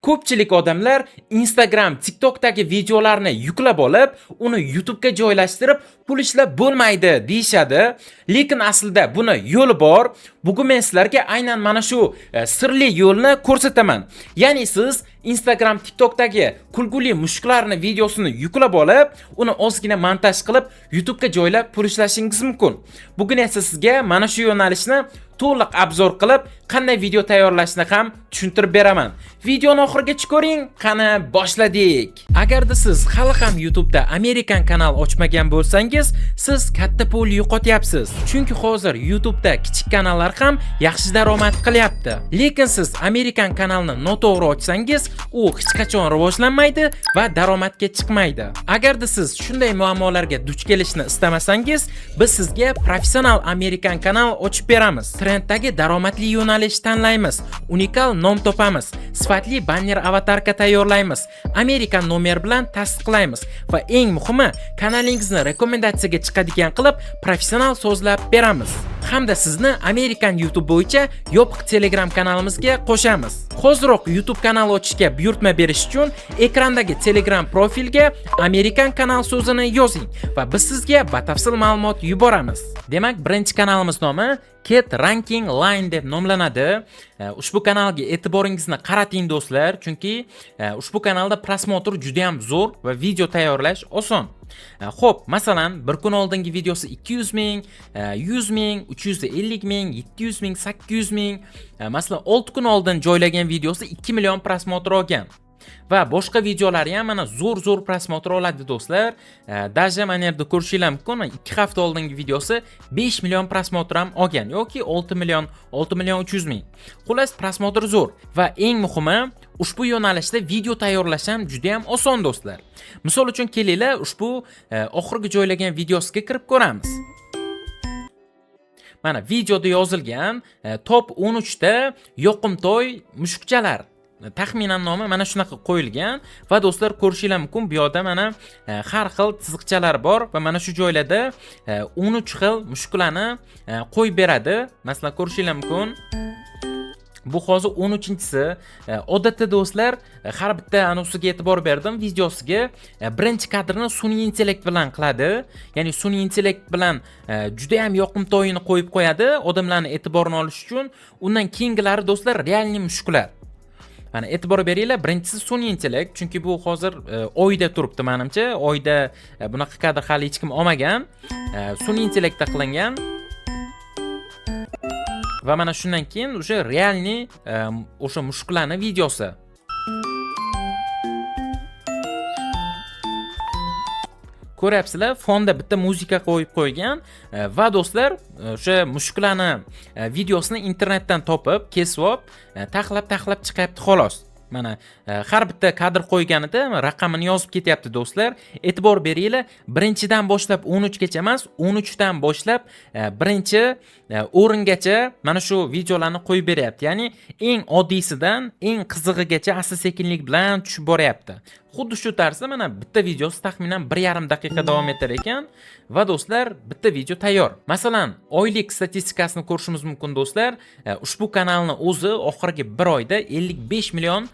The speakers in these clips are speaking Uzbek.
Ko'pchilik odamlar Instagram, TikTokdagi videolarni yuklab olib, uni YouTube'ga joylashtirib, pul ishlab bo'lmaydi deyishadi. Lekin aslida buni yo'li bor. Bugun men sizlarga aynan mana shu sirli yo'lni ko'rsataman. Ya'ni siz Instagram, TikTokdagi kulguli mushuklarni videosini yuklab olib, uni ozgina montaj qilib, YouTube'ga joylab pul ishlashingiz mumkin. Bugun esa sizga mana shu yo'nalishni to'liq обзор qilib, qanday video tayyorlashni ham tushuntirib beraman. Videoni oxirigacha ko'ring, qani boshladik. Agarda siz hali ham YouTube'da Amerikan kanal ochmagan bo'lsangiz, siz katta pul yo'qotyapsiz. Chunki hozir YouTube'da kichik kanallar ham yaxshi daromad qilyapti. Lekin siz Amerikan kanalni noto'g'ri ochsangiz, u hech qachon rivojlanmaydi va daromadga chiqmaydi. Agarda siz shunday muammolarga duch kelishni istamasangiz, biz sizga professional Amerikan kanal ochib beramiz. Trenddagi daromadli yo'nalish tanlaymiz, unikal nom topamiz, sifatli banner, avatarka tayyorlaymiz, Amerikan nomer bilan tasdiqlaymiz va eng muhimi, kanalingizni rekomendatsiyaga chiqadigan qilib professional sozlab beramiz. Hamda sizni Amerikan YouTube bo'yicha yopiq Telegram kanalimizga qo'shamiz. Hoziroq YouTube kanal ochishga buyurtma berish uchun ekrandagi Telegram profilga "Amerikan kanal" so'zini yozing va biz sizga batafsil ma'lumot yuboramiz. Demak, birinchi kanalimiz nomi Cat Ranking Line deb nomlanadi. Ushbu kanalga e'tiboringizni qarating, do'stlar, chunki ushbu kanalda просмотр juda ham zo'r va video tayyorlash oson. Xo'p, masalan, bir kun oldingi videosi 200 ming, 100 ming, 350 ming, 700 ming, 800 ming, masalan, 6 kun oldin joylagan videosi 2 million просмотр olgan. Va boshqa videolari ham mana zo'r-zo'r просмотр oladi, do'stlar. Даже mana yerda ko'rishinglar mumkin, 2 hafta oldingi videosi 5 million просмотр ham olgan yoki 6 million, 6 million 300 ming. Xullas, просмотр zo'r va eng muhimi, ushbu yo'nalishda video tayyorlash ham juda ham oson, do'stlar. Misol uchun, kelinglar, ushbu oxirgi joylagan videosiga kirib ko'ramiz. Mana videoda yozilgan top 13 ta yoqimtoy mushukchalar. Taxminan nomi mana shunaqa qo'yilgan va do'stlar, ko'rishinglar mumkin, bu yoqda mana har xil chiziqchalar bor va mana shu joylarda 13 xil mushuklarni qo'yib beradi. Masalan, ko'rishinglar mumkin. Bu hozir 13-chisi. Odatda, do'stlar, har bitta anusiga e'tibor berdim, videosiga birinchi kadrni sun'iy intellekt bilan qiladi. Ya'ni sun'iy intellekt bilan juda ham yoqimtoyini qo'yib qo'yadi, odamlarni e'tiborini olish uchun. Undan keyingilari, do'stlar, реальный mushuklar. Mana e'tibor beringlar, birinchisi sun'iy intellekt, chunki bu hozir oyda turibdi manimcha. Oyda bunaqa kadr hali hech kim olmagan. Sun'iy intellektda qilingan. Va mana shundan keyin уже реальный o'sha mushuklarni videosi. Ko'ryapsizlar, fonda bitta muzika qo'yib qo'ygan va do'stlar, o'sha mushuklarni videosini internetdan topib, kesib olib, taxlab taxlab chiqyapti, xolos. Mana har bitta kadr qo'yganida raqamini yozib ketyapti, do'stlar. E'tibor beringlar, birinchidan boshlab 13 gacha emas, 13 dan boshlab birinchi o'ringacha mana shu videolarni qo'yib beryapti. Ya'ni eng oddiysidan eng qizig'igacha asta-sekinlik bilan tushib boryapti. Xuddi shu tarzda mana bitta videosi taxminan 1,5 daqiqa davom etar ekan va do'stlar, bitta video tayyor. Masalan, oylik statistikasini ko'rishimiz mumkin, do'stlar. Ushbu kanalni o'zi oxirgi bir oyda 55 million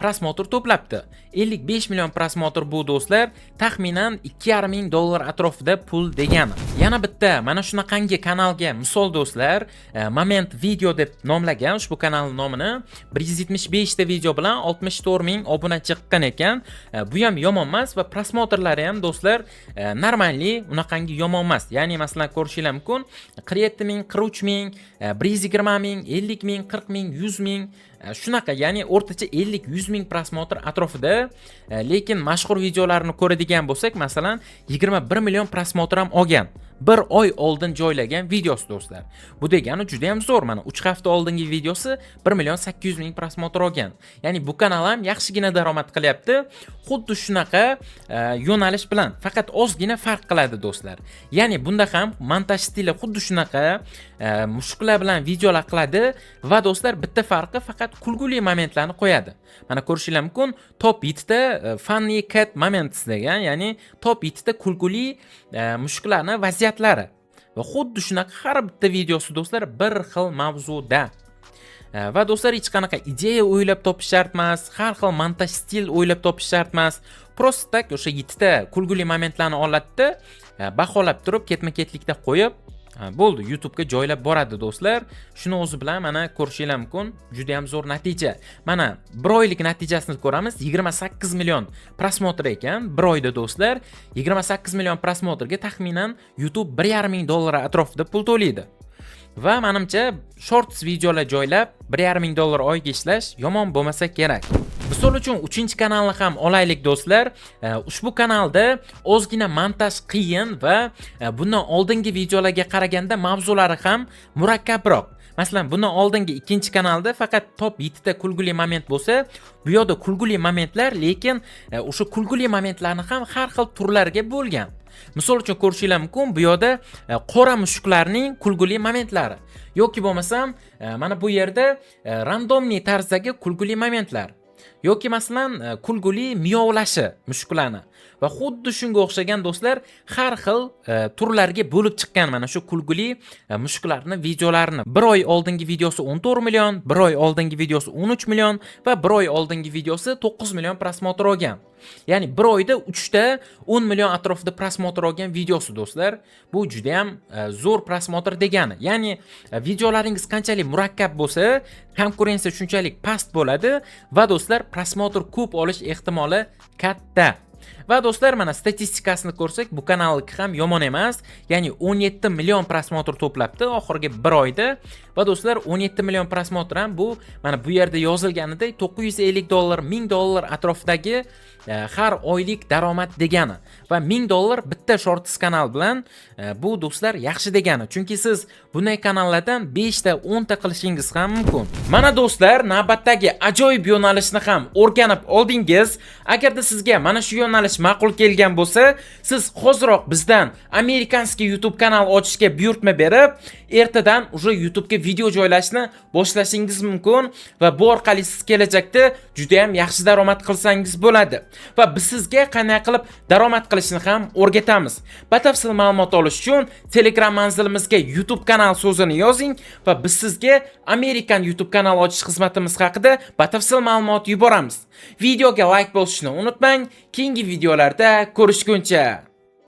просмотр to'plabdi. 55 million просмотр bu, do'stlar, taxminan 2,5 ming dollar atrofida pul degani. Yana bitta mana shunaqangi kanalga misol, do'stlar, Moment Video deb nomlagan ushbu kanalning nomini, 175 ta video bilan 64 ming obunachi chiqqan ekan. Bu ham yomon emas va просмотр lari ham, do'stlar, нормальный, unaqangi yomon emas. Ya'ni masalan, ko'rishinglar mumkin, 47 ming, 43 ming, 120 ming, 50 ming, 40 ming, 100 ming, shunaqa, ya'ni o'rtacha 50-100 ming просмотр atrofida. Lekin mashhur videolarni ko'radigan bo'lsak, masalan, 21 million просмотр ham olgan. Bir oy oldin joylagan videosi, do'stlar. Bu degani juda ham zo'r. Mana 3 hafta oldingi videosi 1 million 800 ming просмотр olgan. Ya'ni bu kanal ham yaxshigina daromad qilyapti. Xuddi shunaqa yo'nalish bilan, faqat ozgina farq qiladi, do'stlar. Ya'ni bunda ham montaj stili xuddi shunaqa, mushuklar bilan videolar qiladi va do'stlar, bitta farqi faqat kulguli momentlarni qo'yadi. Mana ko'rishinglar mumkin, top 7 ta funny cat moments degan, ya'ni top 7 ta kulguli mushuklarni vaziyatlari. Va xuddi shunaqa har bitta videosi, do'stlar, bir xil mavzuda. Va do'stlar, hech qanaqa ideya o'ylab topish shart emas, har xil montaj stil o'ylab topish shart emas. Просто так o'sha yettita kulguli momentlarni oladida, baholab turib, ketma-ketlikda qo'yib, bo'ldi, YouTube'ga joylab boradi do'stlar. Shuni o'zi bilan, mana, ko'rishinglar mumkin, juda ham zo'r natija. Mana, bir oylik natijasini ko'ramiz: 28 million просмотр ekan bir oyda do'stlar. 28 million просмотр ga taxminan YouTube 1,5 ming dollar atrofida pul to'laydi. Va manimcha, shorts videolar joylab 1,5 ming dollar oyiga ishlash yomon bo'lmasa kerak. Misol uchun, uchinchi kanalni ham olaylik do'stlar. Ushbu kanalda ozgina montaj qiyin va bundan oldingi videolarga qaraganda mavzulari ham murakkabroq. Masalan, bundan oldingi ikkinchi kanalda faqat top 7 ta kulguli moment bo'lsa, bu yoqda kulguli momentlar, lekin o'sha kulguli momentlarni ham har xil turlarga bo'lgan. Misol uchun, ko'rishinglar mumkin, bu yoqda qora mushuklarning kulguli momentlari yoki bo'lmasam mana bu yerda рандомный tarzdagi kulguli momentlar yoki, masalan, kulguli miyovlashi mushuklarni va xuddi shunga o'xshagan do'stlar, har xil turlarga bo'lib chiqqan mana shu kulguli mushuklarni videolarini. Bir oy oldingi videosi 14 million, bir oy oldingi videosi 13 million va bir oy oldingi videosi 9 million просмотр olgan. Ya'ni bir oyda 3 ta 10 million atrofida просмотр olgan videosi do'stlar. Bu juda ham zo'r просмотр degani. Ya'ni videolaringiz qanchalik murakkab bo'lsa, konkurensiya shunchalik past bo'ladi va do'stlar, просмотр ko'p olish ehtimoli katta. Va do'stlar, mana, statistikasini ko'rsak, bu kanalniki ham yomon emas. Ya'ni 17 million просмотр to'plabdi oxirgi bir oyda. Va do'stlar, 17 million просмотр ham bu, mana bu yerda yozilganidek, 950 dollar, 1000 dollar atrofidagi har oylik daromad degani. Va 1000 dollar bitta shorts kanal bilan bu do'stlar, yaxshi degani. Chunki siz bunday kanallardan 5 ta, 10 ta qilishingiz ham mumkin. Mana do'stlar, navbatdagi ajoyib yo'nalishni ham o'rganib oldingiz. Agarda sizga mana shu yo'nalish ma'qul kelgan bo'lsa, siz hoziroq bizdan американский YouTube kanal ochishga buyurtma berib, ertadan уже YouTubega video joylashni boshlashingiz mumkin va bu orqali siz kelajakda juda ham yaxshi daromad qilsangiz bo'ladi. Va biz sizga qanday qilib daromad qilishni ham o'rgatamiz. Batafsil ma'lumot olish uchun Telegram manzilimizga "YouTube kanal" so'zini yozing va biz sizga Amerikan YouTube kanal ochish xizmatimiz haqida batafsil ma'lumot yuboramiz. Videoga like bosishni unutmang. Keyingi videolarda ko'rishguncha.